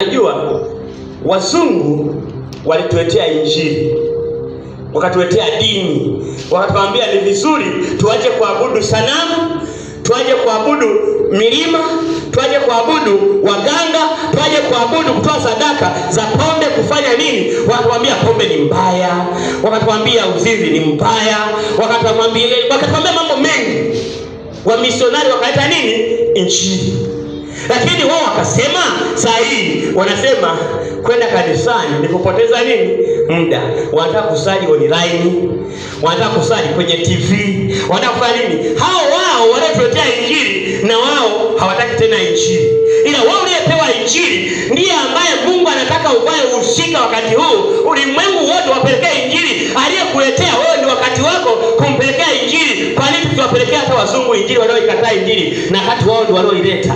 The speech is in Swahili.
Najua wazungu walituletea Injili, wakatuletea dini, wakatuambia ni vizuri tuache kuabudu sanamu, tuache kuabudu milima, tuache kuabudu waganga, tuache kuabudu kutoa sadaka za pombe, kufanya nini. Wakatuambia pombe ni mbaya, wakatuambia uzinzi ni mbaya, wakatuambia mambo mengi. Wamisionari wakaleta nini? Injili. Lakini wao wakasema, saa hii wanasema kwenda kanisani ni kupoteza nini? Muda. Wanataka kusali online, wanataka kusali kwenye TV, wanataka kufanya nini? Hao wao waliotuletea injili na wao hawataki tena injili, ila wao uliyepewa injili ndiye ambaye Mungu anataka uvae uhusika wakati huu, ulimwengu wote wapelekee injili. Aliyekuletea wewe ni wakati wako kumpelekea injili. Kwa nini tusiwapelekea hata wazungu injili wanaoikataa injili, na kati wao ndio walioileta?